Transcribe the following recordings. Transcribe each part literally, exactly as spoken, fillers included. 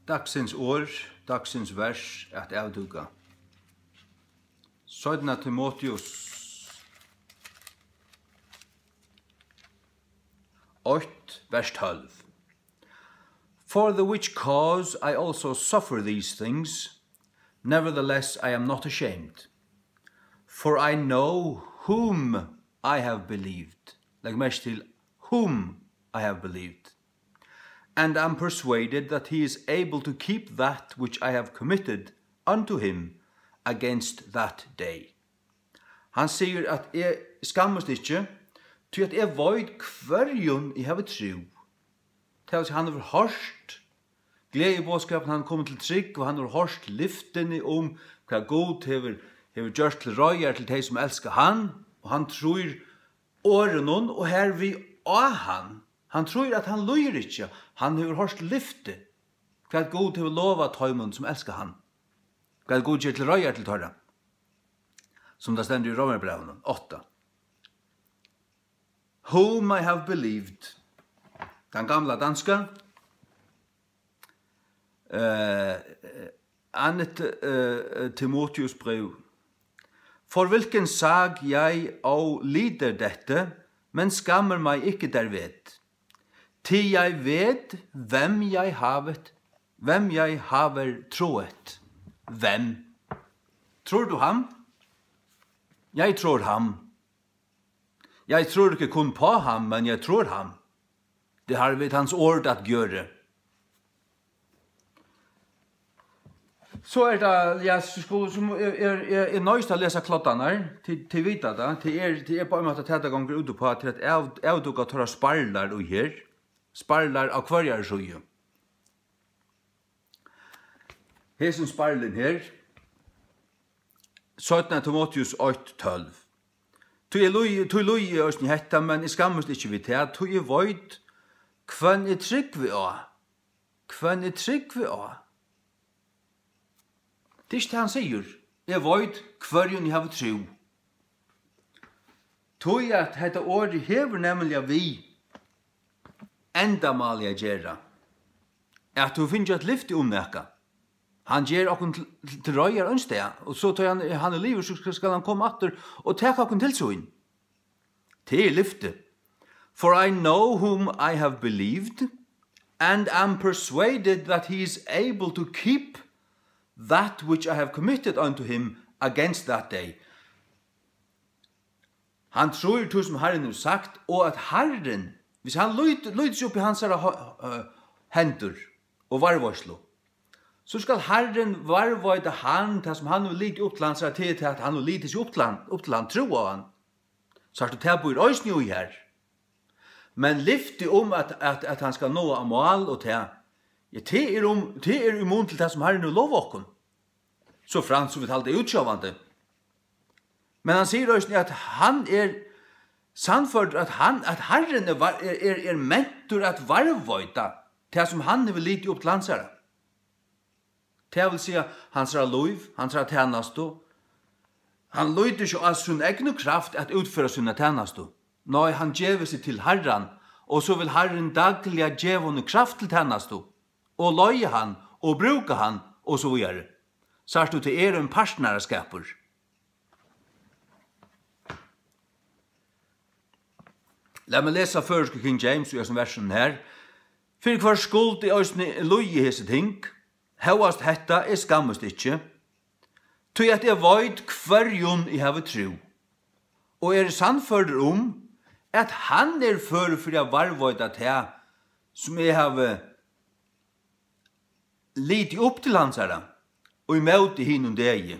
Dagsins orð, dagsins vers at avdúka. Seinna Timoteus eitt, vers tólv. For the which cause I also suffer these things, nevertheless I am not ashamed. For I know whom I have believed. Legg merki til, whom I have believed. And am persuaded that he is able to keep that which I have committed unto him against that day. Hann sigur at eg skammist ikki, tí at eg veit hvørjum eg havi trúð. Tað vil siga, hann hevur hoyrt gleðiboðskapin, hann er komin til trúgv, og hann hevur hoyrt lyftini um hvat Gud hevur, hevur gjørt til reiðar til tey, sum elska hann, og hann trýr orðunum, og hervið á hann. Hann trýr, at hann lýgur ikki. Hann hevur hoyrt lyfti, hvat Gud hevur lovað teimum, sum elska hann. Hvat Gud ger til reiðar til teirra. Sum tað stendur í Rómarbrævinum átta. Whom I have believed. Den gamla danska. Eh, Andet, eh, Timoteus brev. For hvilken sag jeg og lider dette, men skammer mig ikke derved. Til jeg ved, hvem jeg havet, hvem jeg haver troet. Hvem? Tror du ham? Jeg tror ham. Jeg tror ikke kun på ham, men jeg tror ham. Det har ved hans ord at gøre. So er tað, ja, so skulu, sum er, er, er, er noyðist at lesa kloddarnar, tit, tit vita tað, tað er, tað er á ein máta tað, tað gongur út uppá, til at av-, avdúka teirra sparlar í her, sparlar á hvørjari síðu. Hesin sparlin her, seinna Timoteus eitt tólv. Tí eg líði, tí líði eg eisini hetta, men eg skammist ikki við tað, tí eg veit, hvønn eg trúgvi á. Hvønn eg trúgvi á. Tað er ikki tað, hann sigur. Eg veit, hvørjum eg havi trúð. Tí at hetta orðið hevur nemliga við endamálið at gera, at tú fingið eitt lyfti um nakað. Hann ger okkum til, til reiðar ein stað, og so tá hann, hann er liðugur, so skal, skal hann koma aftur og taka okkum til sín. Tað er lyfti. For I know whom I have believed, and am persuaded that he is able to keep that which I have committed unto him against that day. Hann trýr tí, sum Harrin hevur sagt, og at Harrin, hvis hann lít-, lítur seg upp í hansara ho-, eh, hendur og varðveitslu, so skal Harrin varðveita hann, tað, sum hann hevur litið upp til hansara, til tað, at hann hevur litið seg upp til hann, upp til hann, trúð á hann. Sært tú, tað býr eisini í her. Men lyfti um, at, at, at hann skal náa á mál og tað, ja, tað er um, tað er í mun til tað, sum Harrin hevur lovað okkum. So framt sum vit halda út, sjálvandi. Men hann sigur eisini, at hann er sannførdur, at hann, at Harrin er var-, er, er, er mentur at varðveita tað, sum hann hevur litið upp til hansara. Tað vil siga, hansara lív, hansara tænastu. Hann lítur ikki á sína egnu kraft at útføra sína tænastu. Nei, hann gevur seg til Harran, og so vil Harrin dagliga geva honum kraft til tænastu, og leiða hann, og brúka hann, og so víðari. Sært tú, tað er ein partnaraskapur. Lat meg lesa føroysku King James í hesum versinum her. Fyri hvørs skuld eg eisini líði hesi ting, hóast hetta eg skammist ikki, tí at eg veit, hvørjum eg havi trúð, og eri sannførdur um, at hann er førur fyri at varðveita tað, sum eg havi litið upp til hansara, og ímóti hinum degi.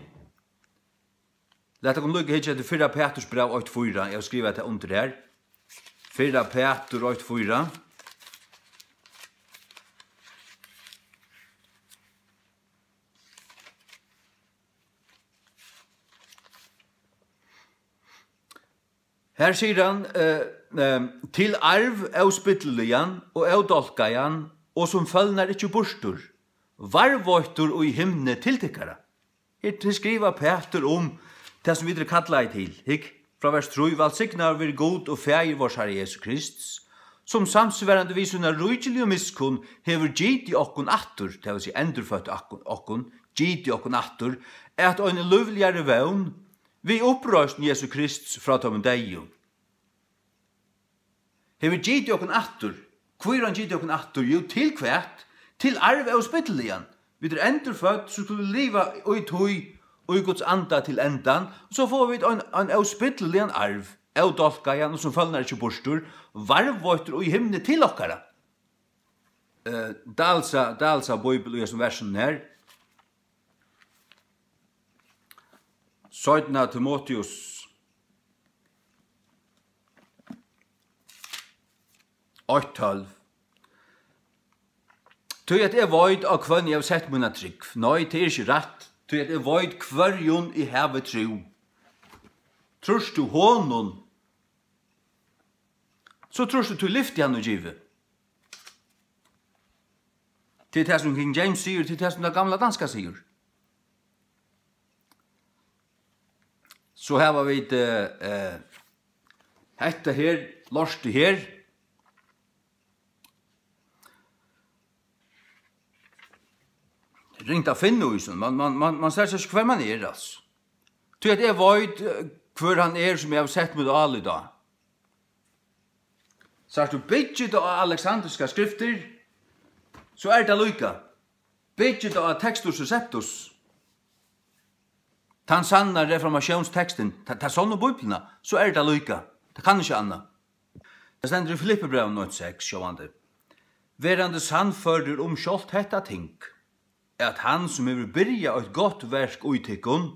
Lat okkum líka hyggja eftir fyrra Peturs bræv eitt fýra, eg havi skrivað tað undir her. Fyrra Petur eitt fýra. Her sigur hann, eh, eh, til arv óspilliligan og ódálkaðan, og sum følnar ikki burtur, varðveittur í himni til tykkara. Her skrivar Petur um tað, sum vit eru kallaðir til. Hygg, frá vers trý: Vælsignaður veri Gud og Faðir vors Harra Jesu Krists, sum samsvarandi við sína ríkiligu miskunn hevur gitið okkum aftur, tað vil siga endurføtt okkum, okkum, gitið okkum aftur, at eini lívligari vón, við uppreisn Jesu Krists frá teimum deyðu. Hevur gitið okkum aftur. Hví hevur hann gitið okkum aftur? Jú, til hvat? Til arv óspilliligan. Vit eru endurfødd, so skulu vit liva í tí, í Guds anda til endan. Og so fáa vit ein, ein óspilliligan arv, ódálkaðan og sum følnar ikki burtur, varðveittur í himni til okkara. Eh, Dalsa, Dalsa Bíbel í hesum versinum her. Seinna Timoteus eitt tólv. Tí at eg veit, á hvønn eg havi sett mína trúgv. Nei, tað er ikki rætt, tí at eg veit, hvørjum eg havi trúð. Trýrt tú honum, so trýrt tú tí lyfti hann hevur givið. Tað er tað, sum King James sigur, tað er tað, sum tað gamla danska sigur. So hava vit, eh, eh, hetta her, lortið her. Ringt at finna í sum. Man, man, man, man sær seg ikki, hvør man er, altso. Tí at eg veit, eh, hvør hann er, sum eg havi sett mítt álit á. Sært tú, byggir tú á aleksandriskar skriftir, so er tað líka. Byggir tú á Textus Receptus, tann sanna reformatiónstekstin, ta, ta sonnu Bíbliuna, so er tað líka. Tað kann ikki annað. Tað stendur í Filippibrævinum eitt seks, sjálvandi. Verandi sannførdur um sjálvt hetta ting, at hann, sum hevur byrjað eitt gott verk í tykkum,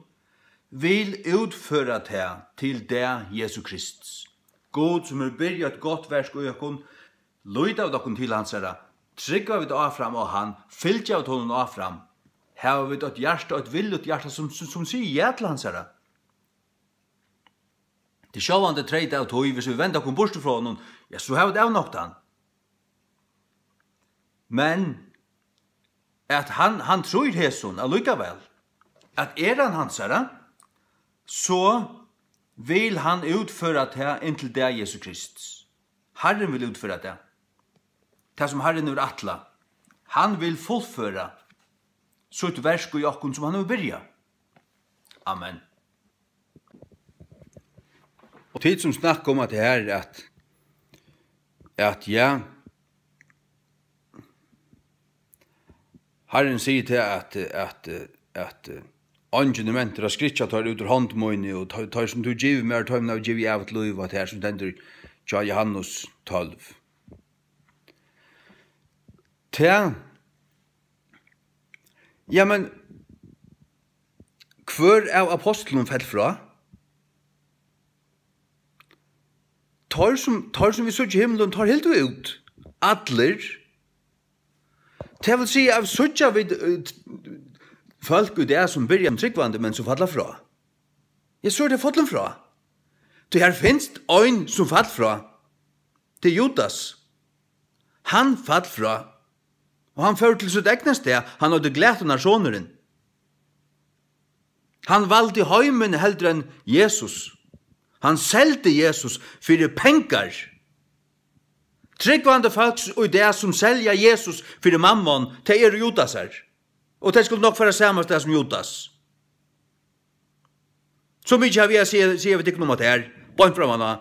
vil útføra tað til dag Jesu Krists. Gud, sum hevur byrjað eitt gott verk í okkum, líta vit okkum til hansara, trúgva vit áfram á hann, fylgja vit honum áfram, hava vit eitt hjarta, eitt villigt hjarta, sum, sum, sum sigur ja til hansara. Tað er sjálvandi treytað av tí, hvis vit venda okkum burtur frá honum, ja, so hava vit avnoktað hann. Men at hann, hann trýr hesum allíkavæl, at er hann hansara, so vil hann útføra tað inntil dag Jesu Krists. Harrin vil útføra tað. Tað, sum Harrin hevur ætlað. Hann vil fullføra sítt verk í okkum, sum hann hevur byrjað. Amen. Og tit, sum snakka um at tað her, at, at ja, Harrin sigur til at, at, at, eingin er mentur at skrykkja teir út úr hond míni, og teir, teir, sum tú givir mær, teimum havi eg givið ævigt lív, og at tað her, sum stendur hjá Jóhannes tólv. Tað, ja, men hvør av ápostlunum fell frá? Teir sum, teir sum vit síggja í himlum, teir hildu út. Allir. Tað vil siga, at síggja vit, eh, fólk í dag, sum byrja sum trúgvandi, men sum falla frá. Ja, so er tað fallin frá. Tí her finst ein, sum fall frá. Tað er Judas. Hann fall frá. Og hann fór til sítt egna stað, hann eitur Glatunarsonurin. Hann valdi heimin heldur enn Jesus. Hann seldi Jesus fyri pengar. Trúgvandi fólk í dag, sum selja Jesus fyri mammon, tey eru Judasar. Og tey skulu nokk fara sama stað sum Judas. So mikið havi eg at siga, siga við tykkum um at her, beint fram hana.